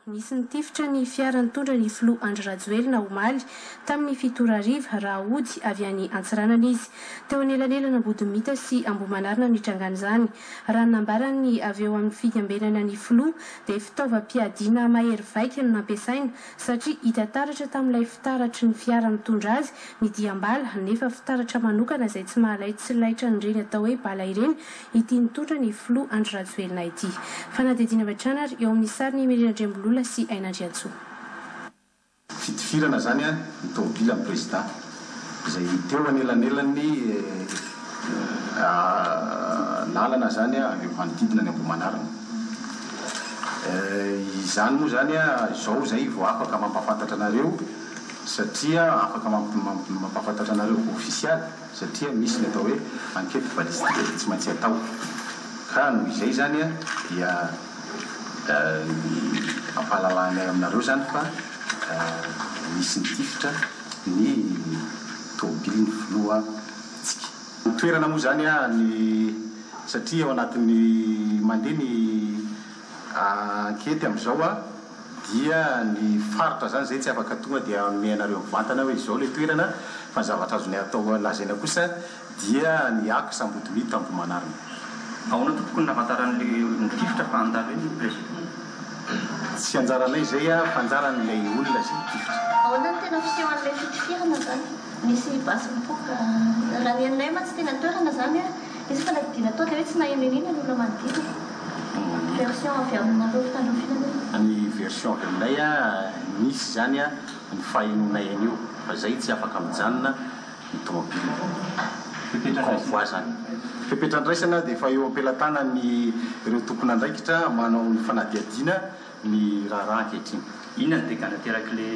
Nisy nitifitra ny fiara nitondra ny filoha Andry Rajoelina omaly tamin'ny 7 ora hariva raha hody avy any Antsiranana izy. Teo anelanelan'Ambodimita sy Ambohimanarina no nitrangan'izany. Raha ny nambaran'ny avy eo amin'ny fiambenana ny filoha dia fitaovam-piadiana mahery vaika no nampiasaina satria hita taratra tamin'ilay fitaratry ny fiara mitondra azy ny diam-bala nefa fitaratra manokana izay tsy mahalay tsy laitra an'ireny atao hoe bala ireny ity nitondra ny filoha Andry Rajoelina ity. Fanadihadiana avy hatrany ary eo amin'ny sarin'i Mirina Andriambololona sy Aina Andriantsoa. Fitifirana izany ny tomobilan'ny Prezidà izay teo anelanelan'ny lalana izany avy eo manodidina ny Ambohimanarina. Izany moa izany izao izay vao afaka mampahafantatra anareo satria afaka mampahafantatra anareo ofisialy. satria misy ny atao hoe enquête balistique izay tsy maintsy atao ka noho izay izany dia ampahalalanay aminareo izany fa nisy nitifitra ny tomobilin'ny filoha ntsika. Ny toerana moa izany ny satria ao anatin'ny mandeha ny Ankety amin'izao dia ny faritra izany izay tsy afaka tonga dia hanome anareo mivantana hoe izao ilay toerana fa ny zavatra azony atao lazaina kosa dia ny axe Ambodimita Ambohimanarina. Ahoana tompoko no nahafantaran'ilay olona nitifitra fa handalo eny ny président? Tsy anjaranay izay fa anjaran'ilay olona izay nitifitra. Ahoana no tena fisehoan'ilay fitifirana izany? Nisy basy nipoaka. Raha ny henonay mantsy teny an-toerana izany Nisy fanadihadiana atao dia hoe tsy naheno iniana ny olona manodidina. Version avy aminareo mpitandro ny filaminana. Ny version avy aminay, nisy izany ny fahenoanay an'io fa izay tsy afaka mijanona ny tomobile. Ny convoi izany. Fepetra andraisana dia efa eo am-pelatanan'ny ireo tompon'andraikitra manao ny fanadihadiana ny raharaha ankehitriny. Inona ny dégâts naterak'ilay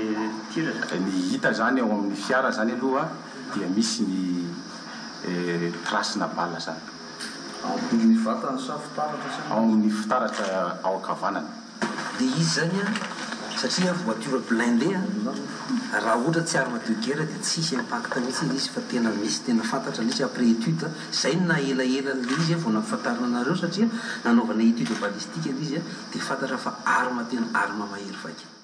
tir zany? Ny hita zany ao amin'ny fiara zany aloha dia misy ny trace na balle zany. Ao amin'ny vatany sa fitaratra sa? Ao amin'ny fitaratra ao ankavanana. Le izy zany an, satria voiture blindée an, raha ohatra tsy arme de guerre dia tsisy impact mihitsy ilay izy fa tena misy tena fantatra ilay izy après étude, zay no naha elaela an'ilay izy vao nampifantarina anareo satria nanaovana étude balistique ilay izy an, dia fantatra fa arme tena arme mahery vaika.